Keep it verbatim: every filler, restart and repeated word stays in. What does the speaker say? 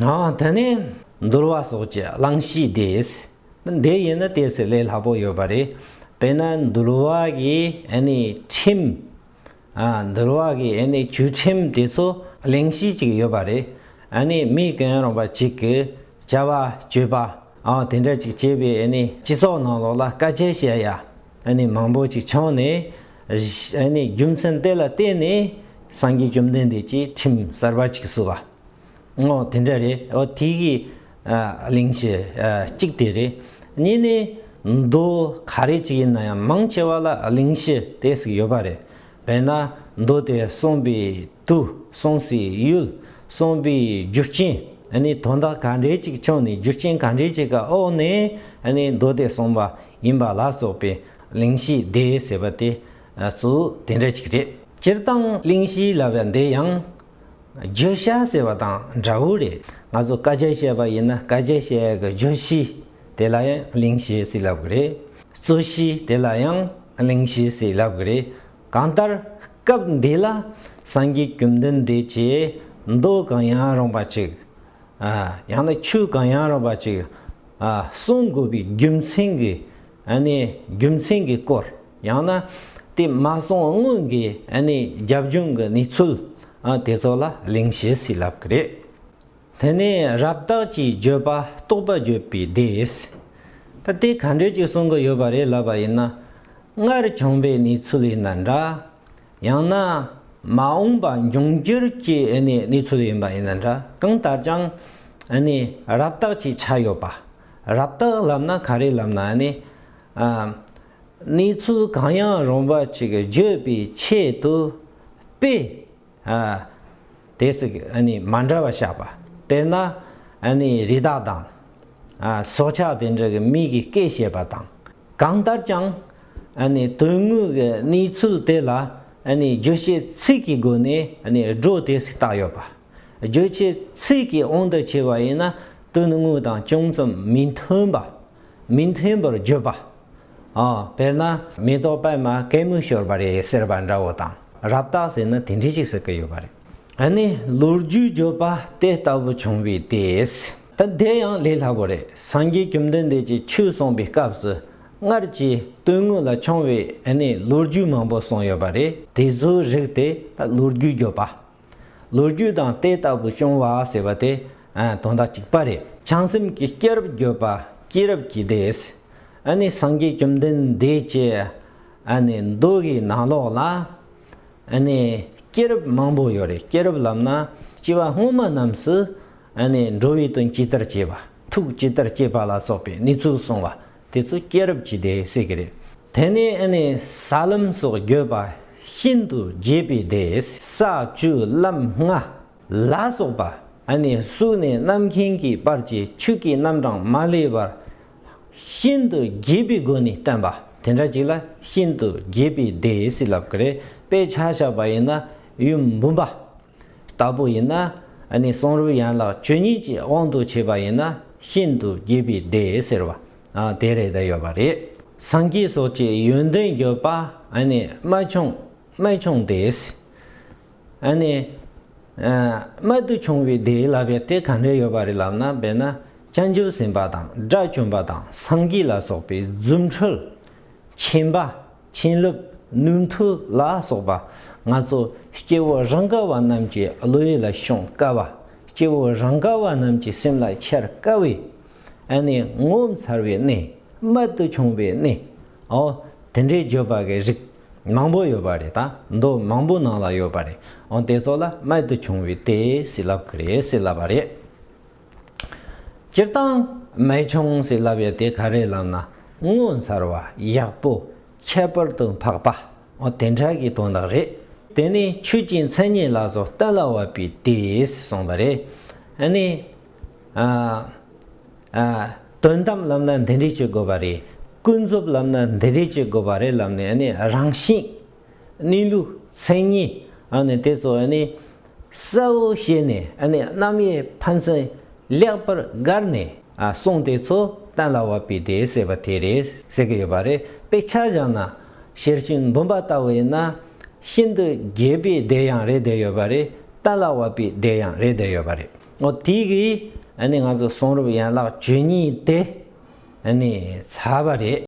ཨ་དེ་ནས་འདུལ་བ་སོགས་ཀྱི་གླེང་གཞི་དེ། འདི་ཡིན་ན་ཏོག་ཙམ་ལས་སླ་པོ་ཡོད་པ་རེད། དཔེར་ན་འདུལ་བ་གི་ཨ་ནི་ཁྲིམས། ཨ་འདུལ་བ་གི་ཨ་ནི་ཆོས་ཁྲིམས་དེ་ཚོ་གླེང་གཞི་ཅིག་ཡོད་པ་རེད། ཨ་ནི་མི་གུ་ཡངས་རུང་བ་ཅིག་གིས་བྱ་བ་སྤྱོད་པ། ཨ་དེ་འདྲ་ཅིག་བྱས་པའི་ཨ་ནི་སྤྱི་ཚོགས་ནང་ལོགས་ལ་དཀའ་སྤྱད་བྱེད་ཡ་ཨ་ནི་མང་པོ་ཅིག་བྱུང་ནས། ཨ་ནི་རྒྱུ་མཚན་དེ་ལ་བརྟེན་ནས་སངས་རྒྱས་བཅོམ་ལྡན་འདས་ཀྱིས་ཁྲིམས་གསར་པ་ཅིག་བཟོས་པ། ཨོ་དེ་འདྲ་རེད། ཨོ་དེ་གི་ཨ་གླེང་གཞི་ཨ་གཅིག་དེ་རེད། གཉིས་ནི་མདོ་ག་རེ་ཅིག་ཡིན་ན་ཡང་མང་ཆེ་བ་ལ་གླེང་གཞི་དེ་ཟིག་ཡོད་པ་རེད། དཔེར་ན་མདོ་དེ་གསུངས་པའི་དུས། གསུངས་སའི་ཡུལ། གསུངས་པའི་རྒྱུ་རྐྱེན། ཨ་ནི་དོན་དག་ག་འདྲའི་ཅིག་བྱུང་ནས་རྒྱུ་རྐྱེན་ག་འདྲའི་ཅིག་གི་འོག་ནས་ཨ་ནི་མདོ་དེ་གསུངས་པ་ཡིན་པ་ལ་སོགས་པའི་གླེང་གཞི་དེ་ཟེར་བ་དེ་ཨ་གཙོ་བོ་དེ་འདྲ་ཅིག་རེད། སྤྱིར་བཏང་གླེང་གཞི་ལབ་ཡ་འདི་ཡང་བརྗོད་བྱ་ཟེར་བ་དང་འདྲ་བོ་རེད། ང་ཚོ་སྐད་ཆ་བཤད་པ་ཡིན་ན་སྐད་ཆ་བཤད་ཡ་གི་བརྗོད་གཞི་དེ་ལ་ཡང་གླེང་གཞི་ཟེར་ལབ་གི་རེད། རྩོད་གཞི་དེ་ལ་ཡང་གླེང་གཞི་ཟེར་ལབ་གི་རེད། གང་ལྟར་སྐབས་འདི་ལ་སངས་རྒྱས་བཅོམ་ལྡན་འདས་ཀྱིས་མདོ་གང་ཡང་རུང་བ་ཅིག་ཨ་ཡང་ན་ཆོས་གང་ཡང་རུང་བ་ཅིག་ཨ་གསུང་དགོས་པའི་རྒྱུ་མཚན་གྱི་ཨ་ནི་རྒྱུ་མཚན་གྱི་སྐོར། ཡང་ན་དེ་མ་གསུངས་སྔོན་གྱི་ཨ་ནི་རྒྱབ་ལྗོངས་ཀྱི་གནས་ཚུལ་ཨ་དེ་ཚོ་ལ་གླེང་གཞི་ཟེར་ལབ་ཀྱི་རེད། དེ་ནས་རབ་བརྟགས་ཀྱིས་བརྗོད་པ་རྟོགས་པ་བརྗོད་པའི་སྡེ། ད་དེ་ག་འདྲ་ཅིག་གསུང་གི་ཡོད་པ་རེད་ལབ་པ་ཡིན་ན། སྔར་བྱུང་བའི་གནས་ཚུལ་ཡིན་ན་འདྲ། ཡང་ན་མ་འོངས་པ་འབྱུང་འགྱུར་གྱི་ཨ་ནི་གནས་ཚུལ་ཡིན་པ་ཡིན་ན་འདྲ། གང་ལྟར་ཀྱང་ཨ་ནི་རབ་བརྟགས་ཀྱི་ཆ་ཡོད་པ། རབ་བརྟགས་ལབ་ན་ག་རེ་ལབ་ན་ཨ་ནི་ཨ་གནས་ཚུལ་གང་ཡང་རུང་བ་ཅིག་བརྗོད་པའི་ཆེད་དུ་དཔེ་ཨ་དེ་ཟིག་ཨ་ནི་མ་འདྲ་བ་བཞག་པ། དཔེར་ན་ཨ་ནི་རི་དྭགས་དང་། ཨ་སྲོག་ཆགས་དེ་འདྲ་གི་མི་གི་སྐད་བཤད་པ་དང་། གང་ལྟར་ཀྱང་ཨ་ནི་དོན་དངོས་ཀྱི་གནས་ཚུལ་དེ་ལ་ཨ་ནི་རྗོད་བྱེད་ཚིག་གི་སྒོ་ནས་ཨ་ནི་སྒྲོ་དེ་ཟིག་བཏགས་ཡོད་པ། རྗོད་བྱེད་ཚིག་གི་དབང་དུ་བྱས་པ་ཡིན་ན་དོན་དངོས་དང་ཅུང་ཙམ་མི་མཐུན་པ། མི་མཐུན་པར་བརྗོད་པ། ཨ་དཔེར་ན་མེ་ཏོག་པད་མ་གད་མོ་ཤོར་བ་རེད་ཟེར་བ་འདྲ་བོ་དང་། རབ་བརྟགས་ཟེར་ན་དེ་འདྲ་ཞིག་ཟེར་གི་ཡོད་པ་རེད། ཨ་ནི་ལོ་རྒྱུས་བརྗོད་པ་དེ་ལྟ་བུ་བྱུང་བའི་དེས། ད་དེ་ཡང་ལས་སླ་པོ་རེད། སངས་རྒྱས་བཅོམ་ལྡན་འདས་ཀྱིས་ཆོས་གསུངས་པའི་སྐབས་སུ་སྔར་གྱི་དོན་དངོས་ལ་བྱུང་བའི་ཨ་ནི་ལོ་རྒྱུས་མང་པོ་གསུངས་ཡོད་པ་རེད། དེ་ཚོའི་རིགས་དེ་ད་ལོ་རྒྱུས་བརྗོད་པ། ལོ་རྒྱུས་དང་དེ་ལྟ་བུ་བྱུང་བ་ཟེར་བ་དེ་ཨ་དོན་དག་གཅིག་པ་རེད། བྱང་སེམས་ཀྱི་སྐྱེས་རབས་བརྗོད་པ་སྐྱེས་རབས་ཀྱི་སྡེ། ཨ་ནི་སངས་རྒྱས་བཅོམ་ལྡན་འདས་ཀྱི་ཨ་ནི་མདོ་གི་ནང་ལོགས་ལ་ཨ་ནི་སྐྱེས་རབས་མང་པོ་ཡོད་རེད། སྐྱེས་རབས་ལབ་ན་སྐྱེ་བ་སྔོན་མ་རྣམས་སུ་ཨ་ནི་འགྲོ་བའི་དོན་ཇི་ལྟར་བྱས་པ། ཐུགས་ཇི་ལྟར་བསྐྱེད་པ་ལ་སོགས་པའི་གནས་ཚུལ་གསུངས་པ། དེ་ཚོ་སྐྱེས་རབས་ཀྱི་སྡེ་ཟེར་གྱི་རེད། དེ་ནས་ཨ་ནི་ས་ལམ་སོགས་བརྗོད་པ་ཤིན་ཏུ་རྒྱས་པའི་སྡེ། ས་བཅུ་ལམ་ལྔ་ལ་སོགས་པ། ཨ་ནི་གཟུགས་ནས་རྣམ་མཁྱེན་གྱི་བར་གྱི་ཆོས་ཀྱི་རྣམ་གྲངས་མ་ལུས་པར་ཤིན་ཏུ་རྒྱས་པའི་སྒོ་ནས་བསྟན་པ། དེ་འདྲ་ཅིག་ལ་ཤིན་ཏུ་རྒྱས་པའི་སྡེ་ཟེར་ལབ་ཀྱི་རེད། དཔེ་ཆ་བཞག་པ་ཡིན་ན་ཡུམ་འབུམ་པ། ལྟ་བུ་ཡིན་ན་ཨ་ནི་གསུང་རབ་ཡན་ལག་བཅུ་གཉིས་ཀྱི་དབང་དུ་བྱས་པ་ཡིན་ན་ཤིན་ཏུ་རྒྱས་པའི་སྡེ་ཟེར་བ་ཨ་དེ་རེད་ད་ཡོད་པ་རེད། སངས་རྒྱས་སོགས་ཀྱི་ཡོན་ཏན་བརྗོད་པ་ཨ་ནི་རྨད་བྱུང་རྨད་བྱུང་སྡེ། ཨ་ནི་ཨ་རྨད་དུ་བྱུང་བའི་སྡེ་ལབ་ཡ་དེ་ག་འདྲ་ཡོད་པ་རེད་ལབ་ན། དཔེར་ན་བྱང་ཆུབ་སེམས་དཔའ་དང་དགྲ་བཅོམ་པ་དང་སངས་རྒྱས་ལ་སོགས་པའི་རྫུ་འཕྲུལ། མཁྱེན་པ། མཁྱེན་རླབས། ནུས་མཐུ་ལ་སོགས་པ། ང་ཚོ་སྐྱེ་བོ་རང་ག་བ་རྣམས་ཀྱི་བློ་ཡུལ་ལ་ཤོང་དཀའ་བ། སྐྱེ་བོ་རང་ག་བ་རྣམས་ཀྱི་སེམས་ལ་འཆར་དཀའ་བའི་ཨ་ནི་ངོ་མཚར་བའི་གནས། རྨད་དུ་བྱུང་བའི་གནས། ཨོ་དེ་འདྲའི་བརྗོད་པ་གི་རིགས་མང་པོ་ཡོད་པ་རེད། ད་མདོ་མང་པོ་ནང་ལ་ཡོད་པ་རེད། ཨོ་དེ་ཚོ་ལ་རྨད་དུ་བྱུང་བའི་སྡེ་ཟེར་ལབ་ཀྱི་རེད་ཟེར་ལབ་པ་རེད། སྤྱིར་བཏང་རྨད་བྱུང་ཟེར་ལབ་ཡ་དེ་ག་རེ་ལབ་ན། ངོ་མཚར་བ། ཡག་པོ། ཁྱད་པར་དུ་འཕགས་པ། འོ་དེ་འདྲ་གི་དོན་དག་རེད། དེ་ནས་ཆོས་ཀྱི་མཚན་ཉིད་ལ་སོགས་གཏན་ལ་དབབ་པའི་སྡེ་ཟེར་གསུངས་པ་རེད། ཨ་ནི། ཨ། ཨ། དོན་དམ་ལབ་ན་འདི་འདྲས་བྱེད་དགོས་པ་རེད། ཀུན་རྫོབ་ལབ་ན་འདི་འདྲས་བྱེད་དགོས་པ་རེད་ལབ་ནས་ཨ་ནི་རང་བཞིན། གནས་ལུགས་མཚན་ཉིད་ཨ་ནི་དེ་ཚོ་ཨ་ནི་གསལ་བོ་བྱས་ནས་ཨ་ནི་རྣམ་དབྱེ་ཕན་ཚུན་ལེགས་པར་བགར་ནས་ཨ་གསུངས་དེ་ཚོ་གཏན་ལ་དབབ་པའི་སྡེ་ཟེར་བ་དེ་རེད་ཟེར་གྱི་ཡོད་པ་རེད། དཔེ་ཆ་བཞག་ན་ཤེར་ཕྱིན་འབུམ་པ་ལྟ་བུ་ཡིན་ན་ཤིན་ཏུ་རྒྱས་པའི་སྡེ་ཡང་རེད་བསྡད་ཡོད་པ་རེད། གཏན་ལ་དབབ་པའི་སྡེ་ཡང་རེད་བསྡད་ཡོད་པ་རེད། འོ་དེ་གིས་ཨ་ནི་ང་ཚོ་གསུང་རབ་ཡན་ལག་བཅུ་གཉིས་དེ་ཨ་ནི་ཚར་བ་རེད།